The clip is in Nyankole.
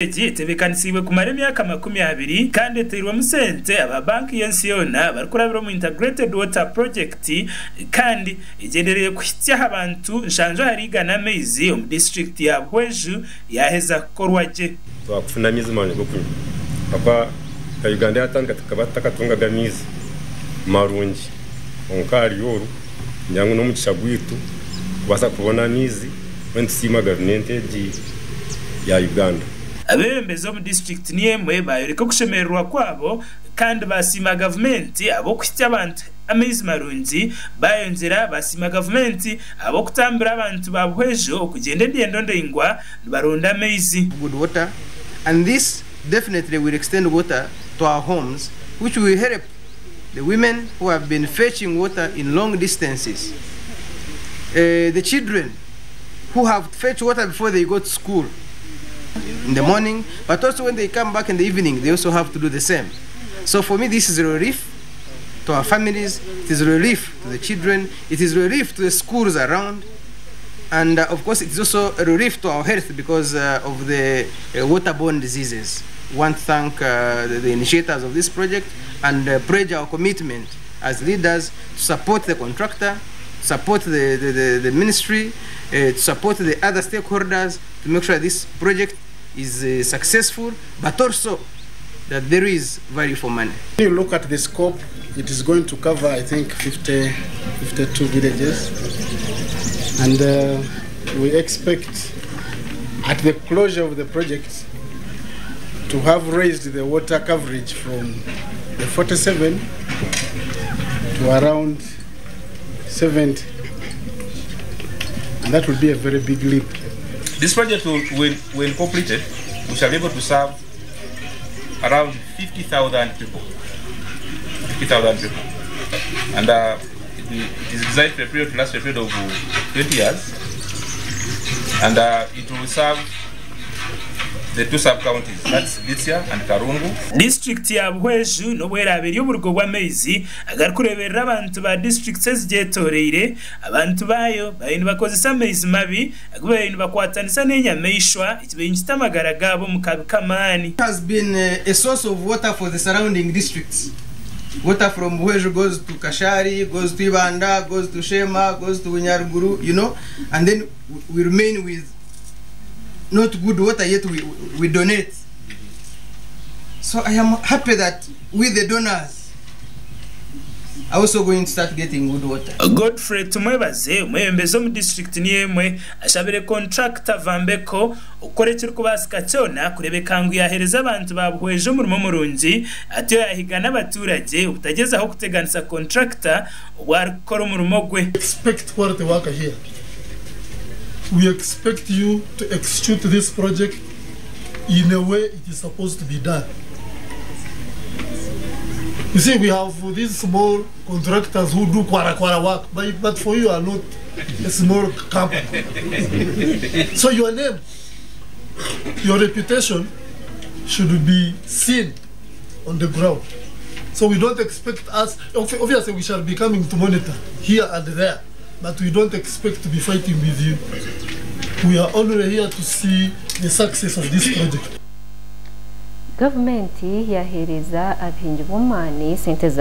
Egi etebeekanisiibwe kumara emyaka 20 kandi eteirwemu sente aba Bank y'ensi yoona barikurabira omu Integrated Water Project kandi egyendereire kuhitsya aha bantu 70 amaizi omu disiturikiti ya Buhweju yaaheza kukorwa gye. Twakufuna amaizi marungi g'okunywa ahakuba nka Uganda yatandika tukaba tutakatungaga amaizi marungi kwonka ahari oru ningira ngu n'omugisha gwaitu kubaasa kubona amaizi mbwenu nitusiima gavumenti egi ya Uganda. Abeebembezi omu disiturikiti niyo emwe baayoreka okushemererwa kwabo kandi baasiima gavumenti ahabw'okuhitsya abantu amaizi marungi baayongyera baasiima gavumenti ahabw'okutambira abantu ba Buhweju okugyenda endyendo ndaingwa nibaronda amaizi. Good water and this definitely will extend water to our homes which will help the women who have been fetching water in long distances, the children who have to fetch water before they go to school in the morning, but also when they come back in the evening they also have to do the same. So for me this is a relief to our families, it is a relief to the children, it is relief to the schools around, and of course it is also a relief to our health because of the waterborne diseases. We want to thank the initiators of this project and pledge our commitment as leaders to support the contractor, support the ministry, to support the other stakeholders to make sure this project is successful, but also that there is value for money. When you look at the scope, it is going to cover, I think, 52 villages, and we expect at the closure of the project to have raised the water coverage from the 47 to around 70, and that will be a very big leap. This project will, when completed, we shall be able to serve around 50,000 people. 50,000 people. And it is designed for a period to last a period of 20 years. And it will serve the two sub-counties, that's Litsya and Karungu. Disiturikiti ya Buhweju n'obu eraabe eri oburugo bw'amaizi agarikureeberera abantu ba disiturikiti ezigyetoreire, abantu baayo bariyo nibakozesa amaizi mabi agu bariyo nibakwatanisa n'enyamaishwa ekibaire nikita amagara gaabo omu kabi k'amaani. Has been a source of water for the surrounding districts. Water from Buhweju goes to Kashari, goes to Ibanda, goes to Sheema, goes to Bunyaruguru, and then we remain with not good water, yet we donate. So I am happy that we, the donors, are also going to start getting good water. Godfrey Tumwebaze, omwebembezi omu disiturikiti niyo emwe, ashabire kontrakita Vambeko okukora ekirikubaasika kyona kureebeka ngu yaaheereza abantu ba Buhweju omurimo murungi, atyo yaahiga n'abaturage obutagyezaho kuteganisa kontrakita obu arikukora omurimo gwe. Expect quality work here. We expect you to execute this project in a way it is supposed to be done. You see, we have these small contractors who do kwara kwara work, but for you are not a small company. So your name, your reputation should be seen on the ground. So we don't expect us, obviously we shall be coming to monitor here and there, but we don't expect to be fighting with you. We are only here to see the success of this project. Gavumenti yaheereza abahingi b'omwani sente za